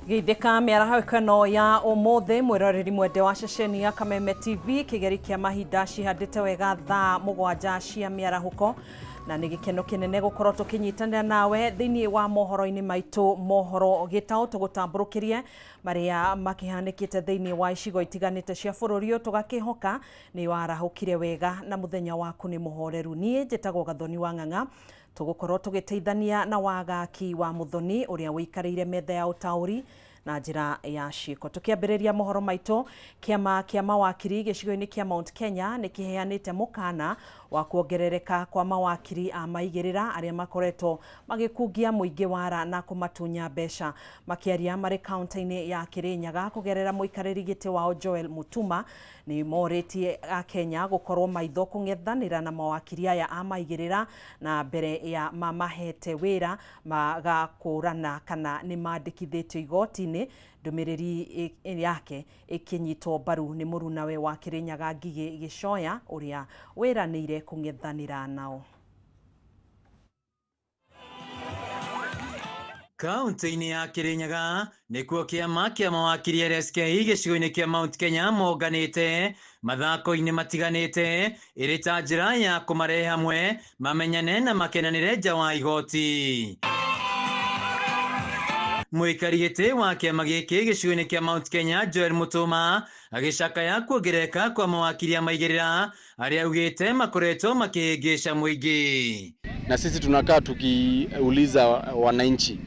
Geithĩka mĩarahũko ĩno ya ũmũthĩ mwĩroreri mwende wa ceceni ya Kameme TV kĩgeri kĩa mahinda cihandĩte wega thaa 7 cia mĩarahũko na nĩ gĩkeno kĩnene gũkorwo tũkĩnyitanĩra nawe thĩinĩ wa mohoro-inĩ maitũ mohoro gĩtaũ tũgũtambũrũkĩrie marĩa makĩhanĩkĩte thĩinĩ wa icigo itiganĩte cia bũrũri ũyũ tũgakĩhoka nĩ warahũkire wega na mũthenya waku nĩ mũhoreru. Niĩ njĩtagwo Gathoni wa Ng'ang'a tũgũkorwo tũgĩteithania na wagaki wa Muthoni ũrĩa ũikarĩire metha ya ũtaũri na njĩra ya ciĩko. Tũkĩambĩrĩria mohoro maitũ, kĩama kĩa mawakiri gĩcigo-inĩ kĩa Mount Kenya nĩ kĩheanĩte mũkana wa kuongerereka kwa mawakiri a maigĩrĩra arĩa makoretwo magĩkungia mũingĩ wara na kũmatunya mbeca. Makĩaria marĩ kaunti-inĩ ya Kirinyaga kũgerera mũikarĩri gĩtĩ wao Joel Mutuma nĩ morĩtie Akenya gũkorwo maitho kũng'ethanĩra na mawakiri aya a maigĩrĩra na mbere ya mamahete wĩra magakũrana kana nĩ mandĩkithĩtio igoti-inĩ. Ndũmĩrĩri yake ĩkĩnyitwo mbaru nĩ mũrunawe wa Kirinyaga Ngigĩ Gĩcoya ũrĩa wĩranĩire kũng'ethanĩra nao. Kaunti-inĩ ya Kirinyaga nĩkuo kĩama kĩa mawakiri LSK gĩcigo-inĩ kĩa Mount Kenya monganĩte mathako-inĩ matiganĩte ĩrĩ ta njĩra ya kũmarehe hamwe mamenyane na makenanĩre nja wa igoti. Mũikari gĩtĩ wa kĩama gĩkĩ gĩcigo-inĩ kĩa Mount Kenya Joel Mutuma agĩcakaya kuongerereka kwa mawakiri a maigĩrĩra arĩa augĩte makoretwo makĩhĩngĩca mũingĩ. Na sisi tunakaa tukiuliza wananchi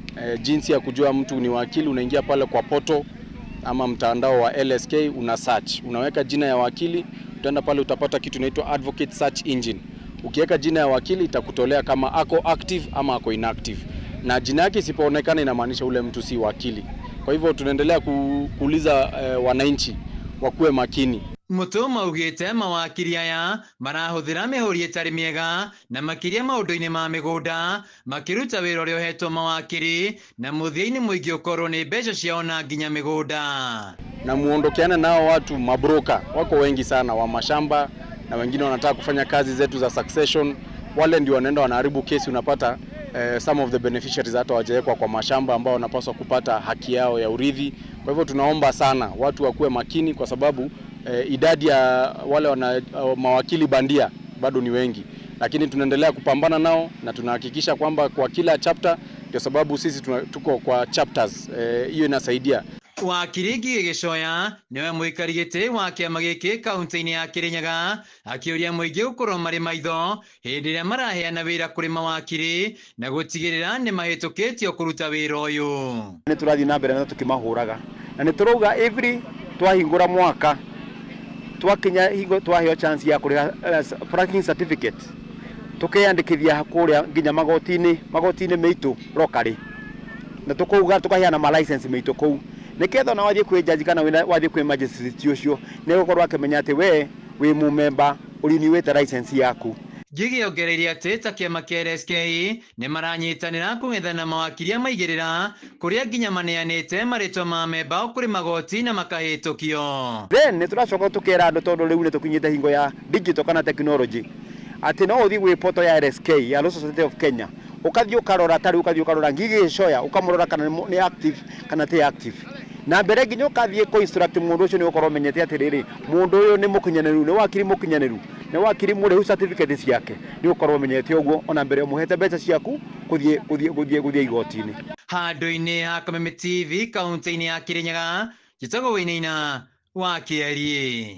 jinsi ya kujua mtu ni wakili. Unaingia pale kwa poto ama mtandao wa LSK, una search, unaweka jina ya wakili, utaenda pale utapata kitu inaitwa Advocate Search Engine. Ukiweka jina ya wakili itakutolea kama ako active ama ako inactive, na jina yake isipoonekana inamaanisha ule mtu si wakili. Kwa hivyo tunaendelea kuuliza wananchi wakuwe makini. Mutuma augĩte mawakiri aya marahũthĩra mĩhũri ĩtarĩ mĩega na makĩria maũndũ-inĩ ma mĩgũnda makĩruta wĩra ũrĩa ũhetwo mawakiri na mũthia-inĩ mũingĩ ũkorwo nĩ mbeca ciao na nginya mĩgũnda. Na muondokeane nao watu mabroka wako wengi sana wa mashamba na wengine wanataka kufanya kazi zetu za succession. Wale ndio wanaenda wanaharibu kesi, unapata some of the beneficiaries hata wajawekwa kwa mashamba ambao wanapaswa kupata haki yao ya urithi. Kwa hivyo tunaomba sana watu wakuwe makini kwa sababu idadi ya wale wana mawakili bandia bado ni wengi, lakini tunaendelea kupambana nao na tunahakikisha kwamba kwa kila chapter, ndio sababu sisi tuko kwa chapters, hiyo inasaidia. Wakiri Ngigĩ Gĩcoya nĩwe mũikari gĩtĩ wa kĩama gĩkĩ kaunti-inĩ ya Kirinyaga akĩũria mũingĩ gũkorwo marĩ maitho hĩndĩ ĩrĩa maraheana wĩra kũrĩ mawakiri na gũtigĩrĩra nĩ mahĩtũkĩtio kũruta wĩra ũyũ. Nĩ tũrathiĩ na mbere na tũkĩmahũraga na nĩ tũrauga every twahingũra mwaka twakinya hingo twaheo chance ya kũrĩha practicing certificate tukeyandĩkithia kũrĩa nginya magoti-inĩ meitũ locally, na tũkauga tũkaheana ma license meitũ kũu nĩketha ona wathiĩ kwĩ judge kana wathiĩ kwĩ magistrate ũcio nĩgũkorwo akĩmenya atĩ we wĩ mũmemba ũriniwĩte license yaku. Ngigĩ ongereire atĩ ta kĩama kĩa LSK nĩ maranyitanĩra kũng'ethana mawakiri a maigĩrĩra kũrĩa nginya maneanĩte marĩtwa ma memba ao kũrĩ magoti na makahĩtũkio. Then nĩ tũracoka tũkera andũ tondũ rĩu nĩ tũkinyĩte hingo ya digital kana technology atĩ no ũthiĩ gwĩ portal ya LSK ya Law Society of Kenya ũkathiĩ ũkarora tarĩu ũkathiĩ ũkarora Ngigĩ Gĩcoya ũkamũrora kana nĩ active kana ti active, na mbere nginya ũkathiĩ kũ instruct mũndũ ũcio nĩ ũkorwo ũmenyete atĩrĩrĩ mũndũ ũyũ nĩ mũkinyanĩru, nĩ wakiri mũkinyanĩru, nĩ wakiri mũrĩhu certificate ciake, nĩ ũkorwo ũmenyete ũguo ona mbere ũmũhete mbeca ciaku gũthiĩ igoti-inĩ. Handũ-inĩ ha Kameme TV kaunti-inĩ ya Kirinyaga njĩtagwo Wainaina wa Kĩeriĩ.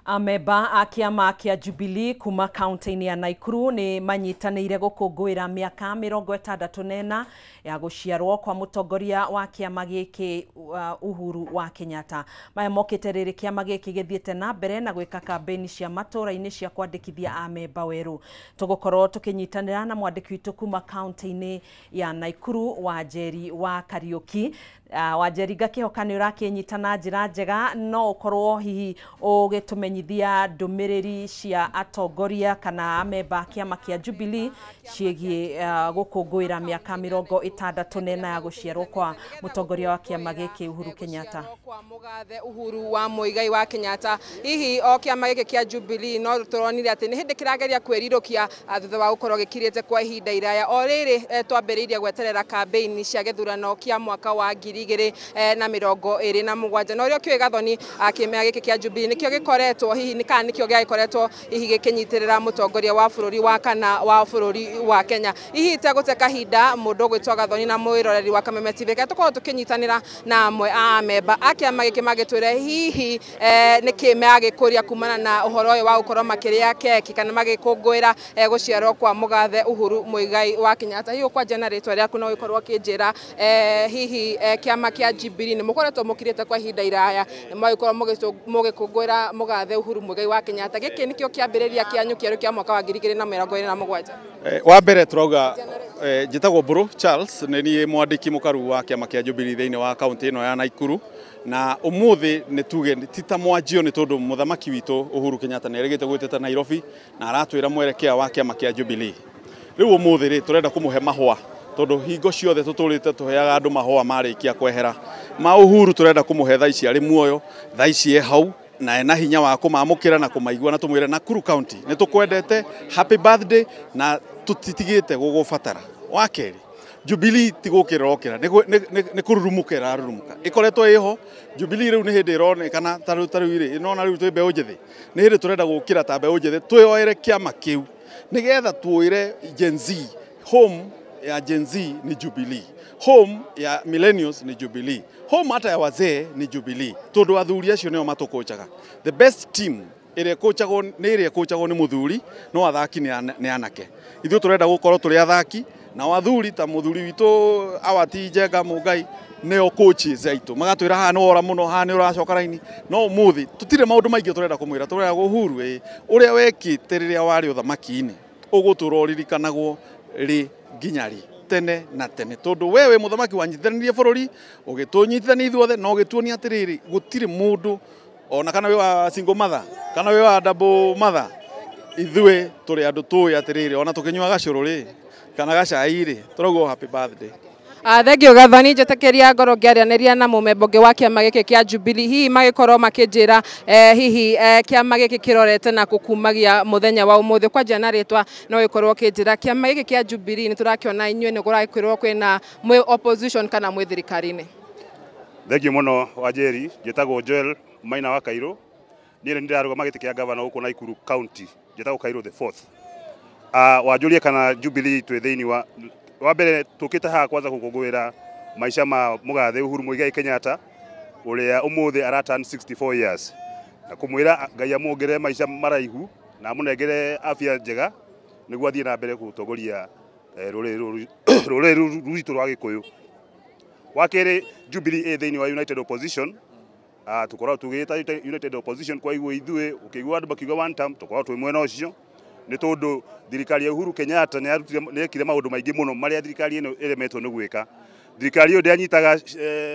Amemba a kĩama kĩa Jubilee kuma kaunti-inĩ ya Nakuru nĩ manyitanĩire gũkũngũĩra mĩaka 64 ya gũciarwo kwa mũtongoria wa kĩama gĩkĩ Uhuru wa Kenyatta. Maya mokĩte rĩrĩ kĩama gĩkĩ gĩthiĩte na mbere na gwĩka kambĩni cia matũra-inĩ cia kwandĩkithia amemba werũ. Tũgũkorwo tũkĩnyitanĩra na mwandĩki witũ kuma kaunti-inĩ ya Nakuru Wanjeri wa Kariuki Wanjeri ngakĩhoka nĩ ũrakĩnyita na njĩra njega, no ũkorwo hihi ũgĩtũmenyithia ndũmĩrĩri cia atongoria kana amemba a kĩama kĩa Jubilee ciĩgiĩ gũkũngũĩra mĩaka 64 ya gũciarwo kwa mũtongoria wa kĩama gĩkĩ Uhuru Kenyatta. Kwa mũgathe Uhuru wa Muigai wa Kenyatta, hihi o kĩama gĩkĩ kĩa Jubilee no tũronire atĩ nĩ hĩndĩ kĩrageria kwĩrirũkia thutha wa gũkorwo gĩkirĩte kwa ihinda iraya. O rĩrĩ twambĩrĩirie gweterera campaign cia gĩthurano kĩa mwaka wa 2027, na ũrĩa ũkĩũĩ Gathoni, kĩama gĩkĩ kĩa Jubilee nĩkĩo gĩkoretwo hihi nĩ kana nĩkĩo gĩagĩkoretwo hihi gĩkĩnyitĩrĩra mũtongoria wa bũrũri wa kana wa bũrũri wa Kenya. Hihi itegũte kahinda, mũndũ ũgwĩtwo Gathoni na mwĩroreri wa Kameme TV, reke tũkorwo tũkĩnyitanĩra na amwe a amemba a kĩama gĩkĩ magĩtwĩre hihi nĩkĩ megagĩkũria kumana na ũhoro ũyũ wa gũkorwo makĩrĩa keki kana magĩkũngũĩra gũciarwo kwa mũgathe Uhuru Muigai wa Kenyatta. Hihi ũkwanjia na rĩtwa rĩaku no ũgĩkorwo ũkĩnjĩra hihi kĩama kĩa Jubilee nĩ mũkoretwo mũkirĩte kwa ihinda iraya, nĩ mwagĩkorwo mũgĩkũngũĩra mũgathe Uhuru Muigai wa Kenyatta, gĩkĩ nĩkĩo kĩambĩrĩria kĩanyu kĩerũ kĩa mwaka wa 2027? Wa mbere turauga njĩtagwo Mbũrũ Charles, nĩ niĩ mwandĩki mũkaru wa kĩama kĩa Jubilee thĩinĩ wa kaunti ĩno ya Naikuru, na ũmũthĩ nĩ tuge ti ta mwanjio nĩ tondũ mũthamaki witũ Uhuru Kenyatta nĩ erĩgĩte gwĩtĩte Nairobi na aratwĩra mwerekea wa kĩama kĩa Jubilee. Rĩu ũmũthĩ rĩ tũrenda kũmũhe mahũa tondũ hingo ciothe tũtũrĩte tũheaga andũ mahũa marĩkia kwehera. Ma Uhuru tũrenda kũmũhe thaa ici arĩ muoyo, thaa ici e hau na ena hinya wa kũmamũkĩra na kũmaigua, na tũmwĩre Nakuru County nĩ tũkwendete, happy birthday, na tũtitigĩte gũgũbatara. Wa kerĩ, Jubilee ti gũkĩra okĩra, nĩ kũrurumũka ĩrarurumũka, ĩkoretwo ĩho. Jubilee rĩu nĩ hĩndĩ ĩronekana ta rĩu rĩ nona rĩu twĩ mbeũ njĩthĩ, nĩ hĩndĩ tũrenda gũkĩra ta mbeũ njĩthĩ twĩyoere kĩama kĩu nĩgetha tuĩre Gen Z, home ya Gen Z ni Jubilee, home ya millennials ni Jubilee, home hata ya wazee ni Jubilee, tondũ athuri acio nĩo matũkũnjaga. The best team ĩrĩa ĩkũnjagwo nĩ ĩrĩa ĩkũnjagwo nĩ mũthuri, no athaki nĩ anake. Ithuĩ tũrenda gũkorwo tũrĩ athaki na athuri ta mũthuri witũ Awati Njenga Mũngai nĩo coaches aitũ, magatwĩra haha nĩ wora mũno, haha nĩ ũracoka raini. No ũmũthĩ tũtirĩ maũndũ maingĩ tũrenda kũmwĩra, tũrenda Uhuru ũrĩa wekĩte rĩrĩa warĩ ũthamaki-inĩ ũgũtũra ũririkanagwo rĩ nginya rĩ tene na tene, tondũ we wĩ mũthamaki wanyitithanirie bũrũri, ũgĩtũnyitithania ithuothe na ũgĩtuonia atĩrĩrĩ gũtirĩ mũndũ ona kana wĩ wa single mother kana wĩ wa double mother, ithuĩ tũrĩ andũ tũĩ atĩrĩrĩ ona tũkĩnyua gacũrũ rĩ kana gacai rĩ tũrauga happy birthday. Thengio Gathoni, njĩtĩkĩria ngorwo ngĩaranĩria na mũmemba ũngĩ wa kĩama gĩkĩ kĩa Jubilee, hihi magĩkorwo makĩnjĩra hihi kĩama gĩkĩ kĩrorete na kũkumagia mũthenya wa ũmũthĩ. Kwanjia na rĩtwa no gĩkorwo ũkĩnjĩra kĩama gĩkĩ kĩa Jubilee nĩ tũrakĩona inyuĩ nĩ kũrakwĩrwo kwĩna mwĩ opposition kana mwĩ thirikari-inĩ. Thengio mũno Wanjeri, njĩtagwo Joel Maina wa Kairũ, niĩ nĩ ndĩrarũgama gĩtĩ kĩa gavana gũkũ Nakuru County, njĩtagwo Kairũ the fourth. Wanjũria kana Jubilee twĩ thĩinĩ wa mbere tũkĩte haha kwanza gũkũngũĩra maica ma mũgathe Uhuru Muigai Kenyatta ũrĩa ũmũthĩ ara turn 64 years, na kũmwĩra Ngai amuongerere maica maraihu na amũnengere afya njega nĩguo athiĩ na mbere gũtongoria rũrĩrĩ rwitũ rwa Gĩkũyũ. Wa kerĩ, Jubilee ĩ thĩinĩ wa United Opposition, tũkoragwo tugĩta United Opposition, kwa igua ithuĩ ũkĩigua andũ makiuga one term tũkoragwo twĩ mwena ũcio, nĩ tondũ thirikari ya Uhuru Kenyatta nĩ yekire maũndũ maingĩ mũno marĩa thirikari ĩno ĩremetwo nĩ gwĩka. Thirikari ĩyo ndĩanyitaga,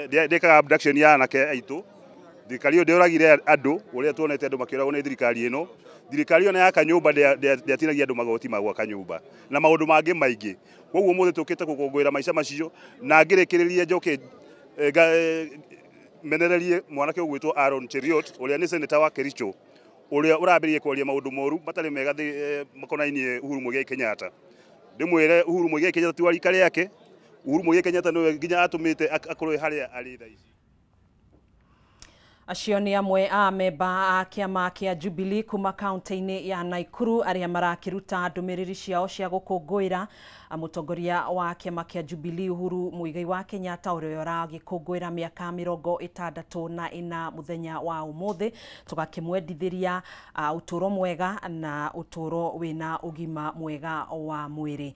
ndĩekaga abduction ya anake aitũ, thirikari ĩyo ndĩoragire andũ ũrĩa tuonete andũ makĩũragwo nĩ thirikari ĩno, thirikari ĩyo nĩ yaka nyũmba ndĩatinagia andũ magoti ma gwaka nyũmba na maũndũ mangĩ maingĩ. Koguo ũmũthĩ tũkĩte gũkũngũĩra maica macio, na ngĩrĩkĩrĩrie njoke menererie mwanake ũgwĩtwo Aaron Cheruiyot ũrĩa nĩ senator wa Kericho, ũrĩa ũrambĩrĩria kwaria maũndũ moru matarĩ mega makonainie Uhuru Muigai Kenyatta. Ndĩmwĩre Uhuru Muigai Kenyatta ti wa rika rĩake, Uhuru Muigai Kenyatta nĩwe nginya atũmĩte akorwo harĩa arĩ thaa ici. Acio nĩ amwe a memba a kĩama kĩa Jubilee kuma kaunti-inĩ ya Nakuru arĩa marakĩruta ndũmĩrĩri ciao cia gũkũngũĩra mũtongoria wa kĩama kĩa Jubilee Uhuru Muigai wa Kenyatta ũrĩa ũragĩkũngũĩra mĩaka 64 mũthenya wa ũmũthĩ. Tũgakĩmwendithĩria ũtũũro mwega na ũtũũro wĩna ũgima mwega wa mwĩrĩ.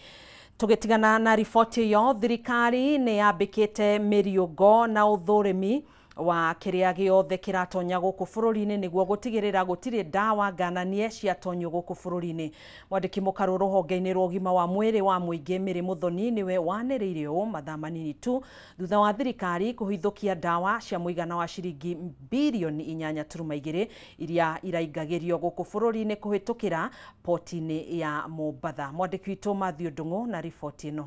Tũgĩtigana na riboti ĩyo, thirikari nĩ yambĩkĩte mĩriũngo na ũthũrĩmi wa kĩrĩa gĩothe kĩratonya gũkũ bũrũri-inĩ nĩguo gũtigĩrĩra gũtirĩ ndawa ngananie ciatonyio gũkũ bũrũri-inĩ. Mwandĩki mũkarũ rũhonge-inĩ rwa ũgima wa mwĩrĩ wa mũingĩ Mary Muthoni nĩwe wanĩrĩire ũũ mathaa manini tu thutha wa thirikari kũhithũkia ndawa cia mũigana wa ciringi bilioni 8.2 iria iraingagĩrio gũkũ bũrũri-inĩ kũhĩtũkĩra poti-inĩ ya Mombatha. Mwandĩki witũ Matthew Ndung'u na riboti ĩno.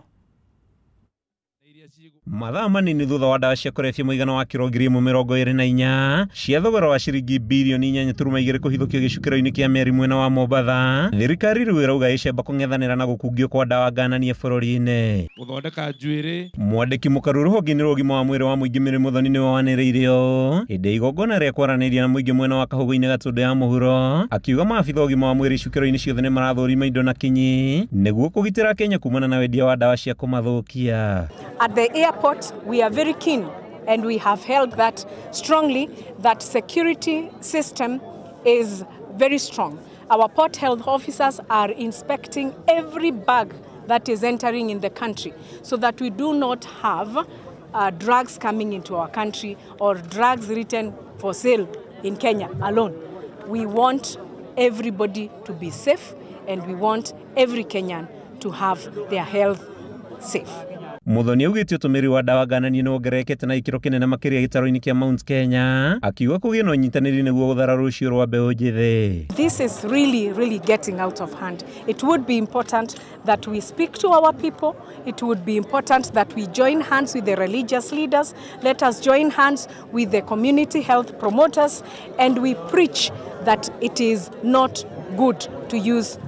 Mathaa manini thutha wa ndawa cia kũrebia mũigana wa kiro 1024 cia thogora wa ciringi bilioni 8.2 kũhithũkio gĩcukĩro-inĩ kĩa meri mwena wa Mombatha, thirikari rĩu ĩrauga ĩcemba kũng'ethanĩra na gũkungio kwa ndawa ngananie bũrũri-inĩ. Gũthondeka njuĩrĩ. Mwandĩki mũkarũ rũhonge-inĩ rwa ũgima wa mwĩrĩ wa mũingĩ Mary Muthoni nĩwe wanĩrĩire ũũ hĩndĩ ya igongona rĩa kwaranĩria na mũingĩ mwena wa Kahũgũ-inĩ Gatũndũ ya mũhuro, akiuga maabitha ũgima wa mwĩrĩ icukĩro-inĩ ciothe nĩmarathũrima indo na kinyi nĩguo kũgitĩra Kenya kumana na wendia wa ndawa cia kũmathũkia. At the airport, we are very keen and we have held that strongly, that security system is very strong. Our port health officers are inspecting every bag that is entering in the country so that we do not have drugs coming into our country or drugs written for sale in Kenya alone. We want everybody to be safe and we want every Kenyan to have their health safe. Muthoni augĩte ũtũmĩri wa ndawa ngananie nĩwongererekete na gĩkĩro kĩnene makĩria gĩtarũ-inĩ kĩa Mount Kenya, akiuga kũgĩe na ũnyitanĩri nĩguo gũthara rũciũ rwa mbeũ njĩthĩ. This is really, really getting out of hand. It would be important that we speak to our people. It would be important that we join hands with the religious leaders. Let us join hands with the community health promoters and we preach that it is not good to use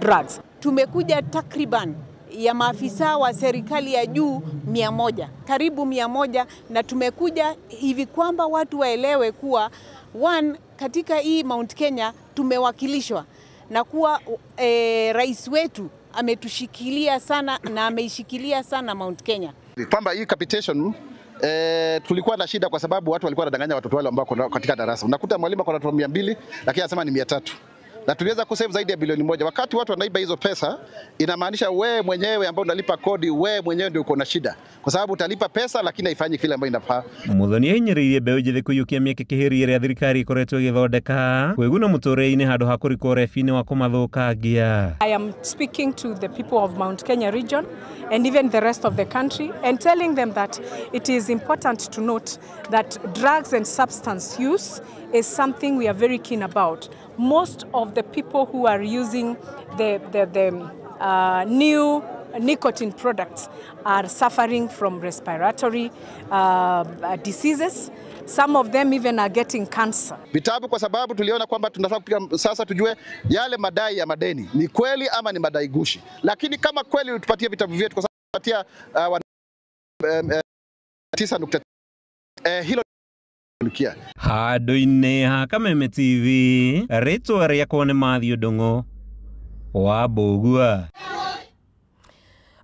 drugs. Tumekuja takriban ya maafisa wa serikali ya juu 100, karibu 100, na tumekuja hivi kwamba watu waelewe kuwa one, katika hii Mount Kenya tumewakilishwa na kuwa rais wetu ametushikilia sana na ameishikilia sana Mount Kenya. Kwamba hii capitation tulikuwa na shida kwa sababu watu walikuwa wanadanganya watoto wale ambao katika darasa. Unakuta mwalimu ako na watoto 200 lakini anasema ni 300. Na tuliweza kusave zaidi ya bilioni 1. Wakati watu wanaiba hizo pesa, inamaanisha wewe mwenyewe ambao unalipa kodi, wewe mwenyewe ndio uko na shida. Kwa sababu utalipa pesa lakini haifanyi kile ambayo inafaa. Muthoni ainyĩrĩirie mbeũ njĩthĩ kũiyũkia mĩeke kĩhĩri ĩrĩa thirikari ĩkoretwo ĩgĩthondeka kwĩguna mũtũrĩre-inĩ handũ ha kũrikwo ũrebi-inĩ wa kũmathũkangia. I am speaking to the people of Mount Kenya region and even the rest of the country and telling them that it is important to note that drugs and substance use is something we are very keen about. Most of the people who are using the new nicotine products are suffering from respiratory diseases. Some of them even are getting cancer. Vitabu kwa sababu tuliona kwamba tunataka kupiga sasa tujue yale madai ya madeni ni kweli ama ni madai gushi. Lakini kama kweli utupatie vitabu vyetu kwa sababu tupatia 9. Hilo handũ-inĩ ha Kameme TV rĩtwa rĩakwa nĩ Matthew Ndung'u wa Mbũgua.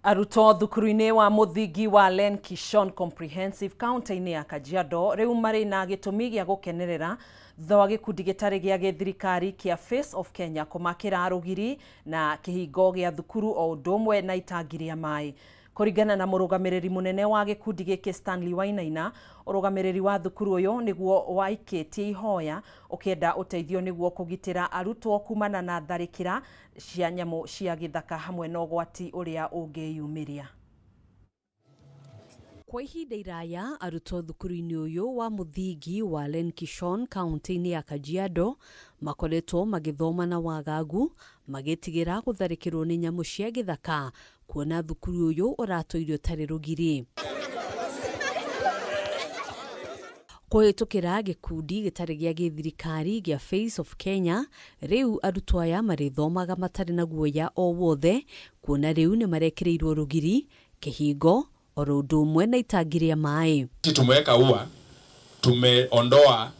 Arutwo thukuru-inĩ wa mũthingi wa Len Kishon Comprehensive kaunti-inĩ ya Kajiado rĩu marĩ na gĩtũmi gĩa gũkenerera thutha wa gĩkundi gĩtarĩ gĩa gĩthirikari kĩa Face of Kenya kũmakĩra rũgiri na kĩhingo gĩa thukuru o ũndũ ũmwe na itangi rĩa maĩ. Kũringana na mũrũgamĩrĩri mũnene wa gĩkundi gĩkĩ Stanley Wainaina, ũrũgamĩrĩri wa thukuru ũyũ nĩguo waikĩtie ihoya ũkĩenda ũteithio nĩguo kũgitĩra arutwo kumana na tharĩkĩra cia nyamũ cia gĩthaka hamwe na ũgwati ũrĩa ũngĩyumĩria. Kwa ihinda iraya arutwo thukuru-inĩ ũyũ wa mũthingi wa Len Kishon kaunti-inĩ ya Kajiado makoretwo magĩthoma na wagagu magĩtigĩra gũtharĩkĩrwo nĩ nyamũ cia gĩthaka kuona thukuru ũyũ ũratũirio tarĩ rũgiri. Kũhĩtũkĩra gĩkundi gĩtarĩ gĩa gĩthirikari gĩa Face of Kenya rĩu arutwo aya marĩthomaga matarĩ na guoya o wothe kuona rĩu nĩ marekĩrĩirwo rũgiri kĩhingo oro ũndũ ũmwe na itangi rĩa maĩ. Tumeweka ua, tumeondoa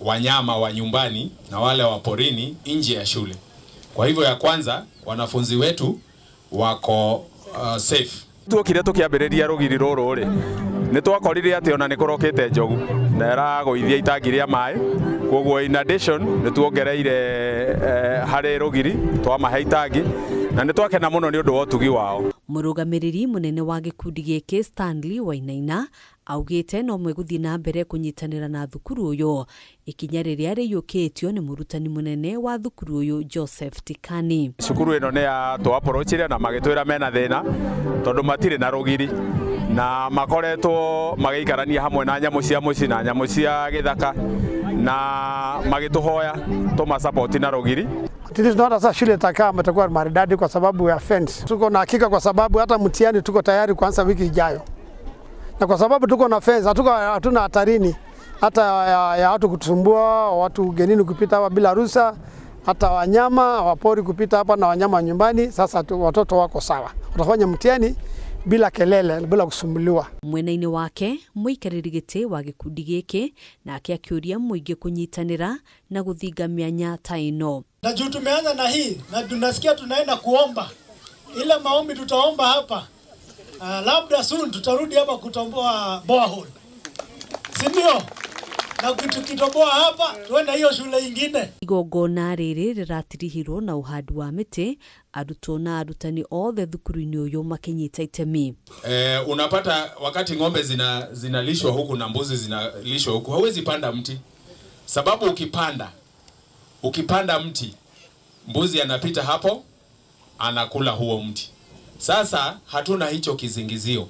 wanyama wa nyumbani na wale wa porini nje ya shule. Kwa hivyo ya kwanza wanafunzi wetu wako safe. Tuokire tukiambiriria rugiri ruru ri ni twakorire ati ona ni kurokite njogu na iragoithia itangi ria mai, koguo in addition ni tuongereire hari rugiri twamahe itangi na ni twakena muno ni undu wa utugi wao. Mũrũgamĩrĩri mũnene wa gĩkundi gĩkĩ Stanley Wainaina augĩte no megũthiĩ na mbere kũnyitanĩra na thukuru ũyũ, ikinya rĩrĩa rĩiyũkĩtio nĩ mũrutani mũnene wa thukuru ũyũ Joseph Tikani. Cukuru ĩno nĩ ya tũ-approachire na magĩtwĩra mena thĩna tondũ matirĩ na rũgiri na makoretwo magĩikarania hamwe na nyamũ cia mũciĩ na nyamũ cia gĩthaka na magĩtũhoya tũmasapoti na rũgiri. Tunaona sasa shule itakaa itakuwa maridadi kwa sababu ya fence. Tuko na hakika kwa sababu hata mtihani tuko tayari kuanza wiki ijayo. Na kwa sababu tuko na fence, hatuna hatarini hata ya watu kutusumbua, watu ugenini kupita hapa bila ruhusa, hata wanyama wapori kupita hapa na wanyama nyumbani. Sasa watoto wako sawa. Watafanya mtihani bila kelele, bila kusumbuliwa. Mwena-inĩ wake mũikarĩri gĩtĩ wa gĩkundi gĩkĩ nake akĩũria mũingĩ kũnyitanĩra na gũthinga mĩanya ta ĩno. Na juu tumeanza na hii na tunasikia tunaenda kuomba, ile maombi tutaomba hapa, labda soon tutarudi hapa kutomboa borehole, si ndio? Na tukitoboa hapa tuenda hiyo shule ingine. Igongona rĩrĩ rĩratirihirwo na ũhandi wa mĩtĩ, arutwo na arutani othe thukuru-inĩ ũyũ makĩnyita itemi. Unapata wakati ng'ombe zinalishwa huku na mbuzi zinalishwa huku, hauwezi panda mti. Sababu ukipanda mti, mbuzi anapita hapo, anakula huo mti. Sasa hatuna hicho kizingizio.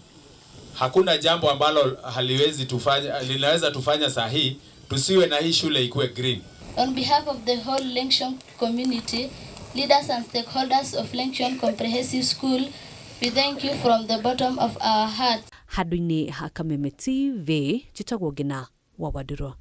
Hakuna jambo ambalo haliwezi tufanya, linaweza tufanya sahi tusiwe na hii shule ikuwe green. On behalf of the whole Lenction community, leaders and stakeholders of Lenction Comprehensive School, we thank you from the bottom of our heart. Handũ-inĩ ha Kameme TV, njĩtagwo Ngina wa Wandirwa.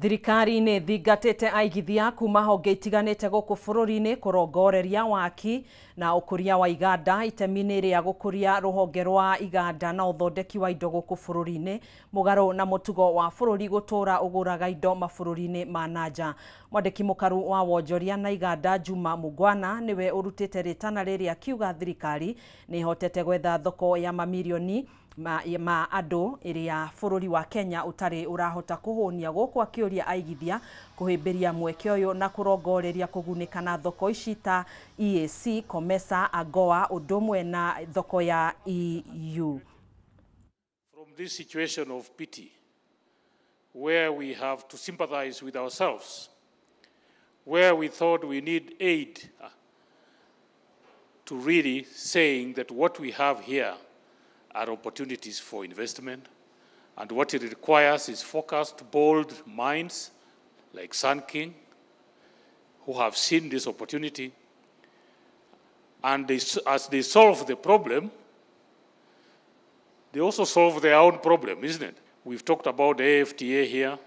Thirikari nĩ thingatĩte aigithia kuma honge itiganĩte gũkũ bũrũri-inĩ kũrongoreria waki na ũkũria wa iganda itemi-inĩ rĩa gũkũria rũhonge rwa iganda na ũthondeki wa indo gũkũ bũrũri-inĩ mũgarũ na mũtugo wa bũrũri gũtũra ũgũraga indo mabũrũri-inĩ ma nanja. Mwandĩki mũkaru wa wonjoria na iganda Juma Mugwana nĩwe ũrutĩte rĩtana rĩrĩ akiuga thirikari nĩ ĩhotete gwetha thoko ya mamirioni ma andũ ĩrĩa bũrũri wa Kenya ũtarĩ ũrahota kũhũnia gũkũ akĩũria aigithia kũhĩmbĩria mweke ũyũ na kũrongoreria kũgunĩka na thoko ici ta EAC, COMESA, AGOA ũndũ ũmwe na thoko ya EU. From this situation of pity where we have to sympathize with ourselves, where we thought we need aid, to really saying that what we have here are opportunities for investment, and what it requires is focused, bold minds like Sun King, who have seen this opportunity, and as they solve the problem, they also solve their own problem, isn't it? We've talked about the AFTA here,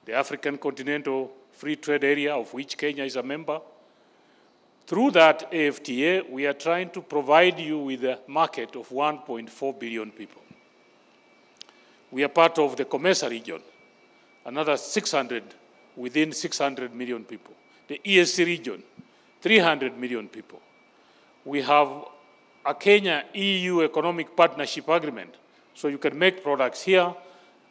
the African Continental Free Trade Area, of which Kenya is a member. Through that AFTA, we are trying to provide you with a market of 1.4 billion people. We are part of the COMESA region, another 600, within 600 million people. The EAC region, 300 million people. We have a Kenya-EU Economic Partnership Agreement, so you can make products here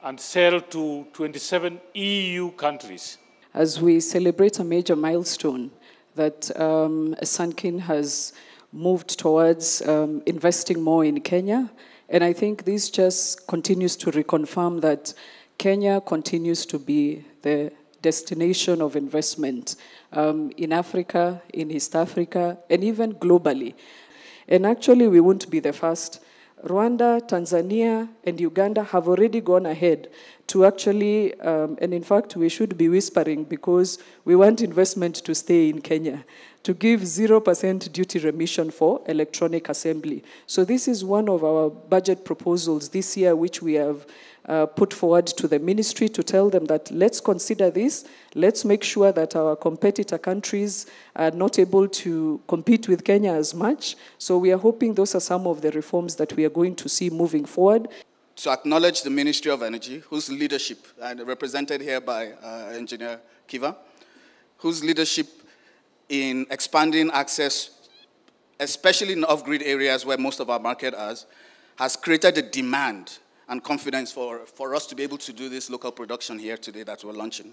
and sell to 27 EU countries. As we celebrate a major milestone that Sunkin has moved towards investing more in Kenya. And I think this just continues to reconfirm that Kenya continues to be the destination of investment in Africa, in East Africa, and even globally. And actually, we won't be the first. Rwanda, Tanzania, and Uganda have already gone ahead to actually, and in fact, we should be whispering because we want investment to stay in Kenya, to give 0% duty remission for electronic assembly. So this is one of our budget proposals this year, which we have put forward to the ministry to tell them that let's consider this, let's make sure that our competitor countries are not able to compete with Kenya as much. So we are hoping those are some of the reforms that we are going to see moving forward. To acknowledge the Ministry of Energy, whose leadership, and represented here by Engineer Kiva, whose leadership in expanding access, especially in off-grid areas where most of our market is, has created a demand and confidence for us to be able to do this local production here today that we're launching.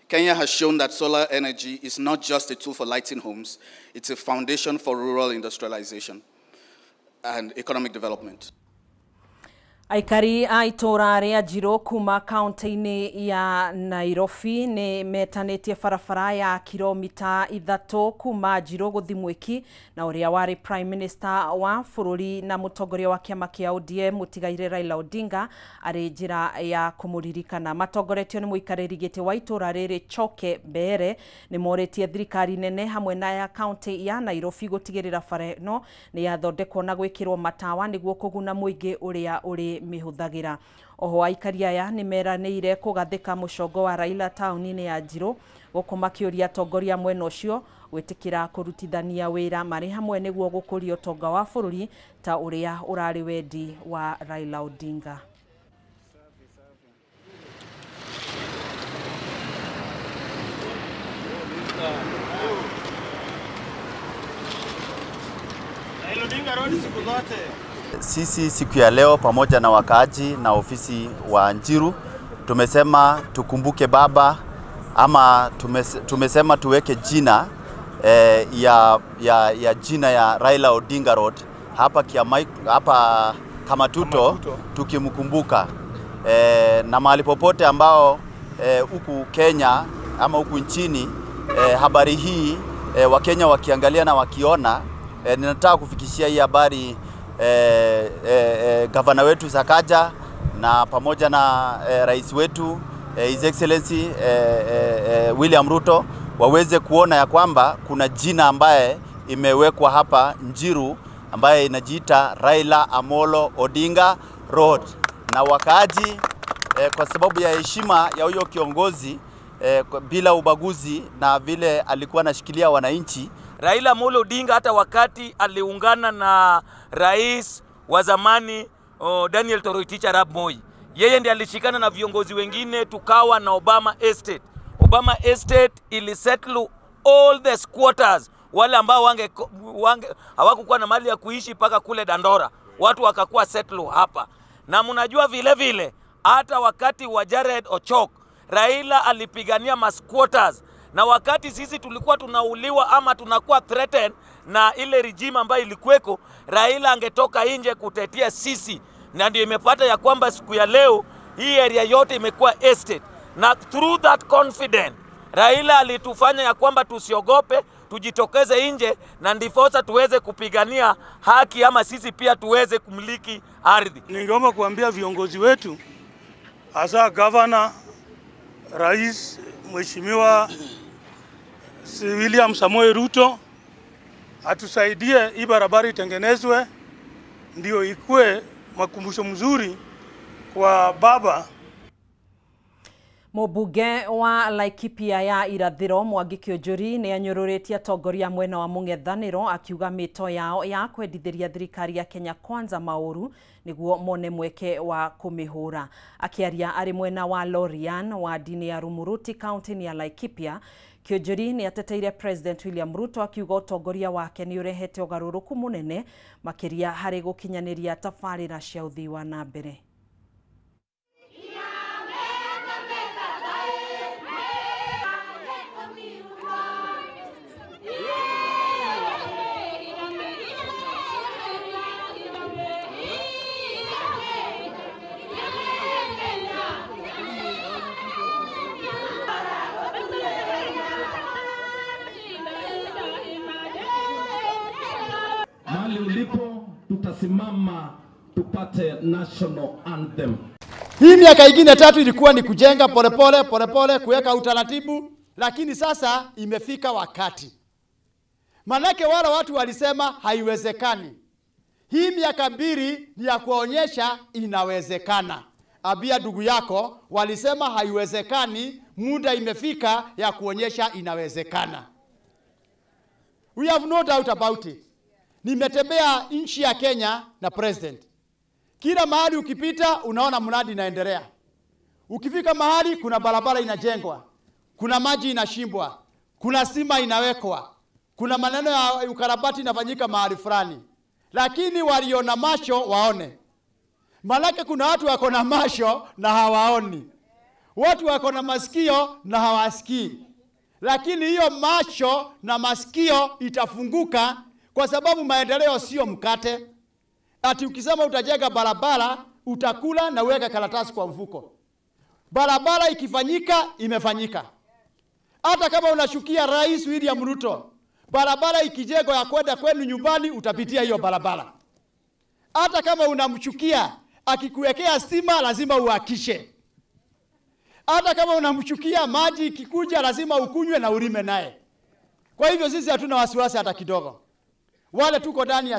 Kenya has shown that solar energy is not just a tool for lighting homes, it's a foundation for rural industrialization and economic development. Aikari a itũra rĩa Njirũ kuma kaunti-inĩ ya Nairobi nĩ metanĩtie barabara ya kilomita 3 kuma Njirũ gũthiĩ Mwĩki na ũrĩa warĩ Prime Minister wa bũrũri na mũtongoria wa kĩama kĩa ODM mũtigaire Raila Odinga arĩ njĩra ya kũmũririkana. Matongoretio nĩ mũikarĩri gĩtĩ wa itũra rĩrĩ Choke Mbere nĩ morĩtie thirikari nene hamwe na ya kaunti ya Nairobi gũtigĩrĩra bara ĩno nĩ yathondekwo na gwĩkĩrwo matawa nĩguo kũguna mũingĩ ũrĩa ũrĩ mĩhũthagĩra. Oho aikari aya nĩ meranĩire kũgathĩka mũcongo wa Raila taũni-inĩ ya Njirũ gũkũ makĩũria atongoria mwena ũcio gwĩtĩkĩra kũrutithania wĩra marĩ hamwe nĩguo gũkũria ũtonga wa bũrũri ta ũrĩa ũrarĩ wendi wa Raila Odinga. Sisi siku ya leo pamoja na wakaaji na ofisi wa Njiru tumesema tukumbuke baba, ama tumesema tuweke jina ya jina ya Raila Odinga Road hapa hapa Kamatuto, tukimkumbuka na mahali popote ambao huku Kenya ama huku nchini habari hii Wakenya wakiangalia na wakiona, ninataka kufikishia hii habari gavana wetu Sakaja na pamoja na rais wetu His Excellency William Ruto waweze kuona ya kwamba kuna jina ambaye imewekwa hapa Njiru ambaye inajiita Raila Amolo Odinga Road. Na wakaaji kwa sababu ya heshima ya huyo kiongozi bila ubaguzi na vile alikuwa anashikilia wananchi. Raila Amolo Odinga hata wakati aliungana na rais wa zamani Daniel Toroitich arap Moi, yeye ndiye alishikana na viongozi wengine tukawa na Obama Estate. Obama Estate ilisettle all the squatters, wale ambao hawakukuwa na mali ya kuishi paka kule Dandora, watu wakakuwa settle hapa. Na mnajua vile vile hata wakati wa Jared Ochok, Raila alipigania masquatters. Na wakati sisi tulikuwa tunauliwa ama tunakuwa threatened na ile regime ambayo ilikuweko, Raila angetoka nje kutetea sisi. Na ndio imepata ya kwamba siku ya leo hii area yote imekuwa estate. Na through that confidence Raila alitufanya ya kwamba tusiogope, tujitokeze nje na ndifosa tuweze kupigania haki ama sisi pia tuweze kumiliki ardhi. Ningeomba kuambia viongozi wetu, hasa governor, rais Mheshimiwa William Samoei Ruto, atusaidie hii barabara itengenezwe ndio ikue makumbusho mzuri kwa baba. Mũmbunge wa Laikipia ya Irathĩro Mwangi Kĩũnjũri nĩ anyũrũrĩtie atongoria mwena wa mũng'ethanĩro akiuga mĩto yao ya kwendithĩria thirikari ya Kenya Kwanza maũru nĩguo mone mweke wa kũmĩhũra. Akĩaria arĩ mwena wa Lorian wadi-inĩ ya Rumuruti kaunti-inĩ ya Laikipia, Kĩũnjũri nĩ ateteire President William Ruto akiuga ũtongoria wake nĩ ũrehete ũgarũrũku mũnene makĩria harĩ gũkinyanĩria tabarĩra cia ũthii wa na mbere. Mahali ulipo tutasimama tupate national anthem. Hii miaka ingine 3 ilikuwa ni kujenga polepole polepole, kuweka utaratibu, lakini sasa imefika wakati. Manake wala watu walisema haiwezekani. Hii miaka 2 ni ya kuonyesha inawezekana. Abia ndugu yako walisema haiwezekani, muda imefika ya kuonyesha inawezekana. We have no doubt about it. Nimetembea nchi ya Kenya na president. Kila mahali ukipita unaona mradi inaendelea. Ukifika mahali kuna barabara inajengwa, kuna maji inashimbwa, kuna sima inawekwa, kuna maneno ya ukarabati inafanyika mahali fulani. Lakini waliona macho waone. Malaki kuna watu wako na macho na hawaoni. Watu wako na masikio na hawasikii, lakini hiyo macho na masikio itafunguka, kwa sababu maendeleo sio mkate. Ati ukisema utajenga barabara utakula na uweke karatasi kwa mfuko. Barabara ikifanyika, imefanyika. Hata kama unashukia Rais William Ruto, barabara ikijengwa ya kwenda kwenu nyumbani, utapitia hiyo barabara. Hata kama unamchukia, akikuwekea stima lazima uhakishe. Hata kama unamchukia, maji ikikuja lazima ukunywe na ulime naye. Kwa hivyo sisi hatuna wasiwasi hata kidogo. Wale tuko ndani ya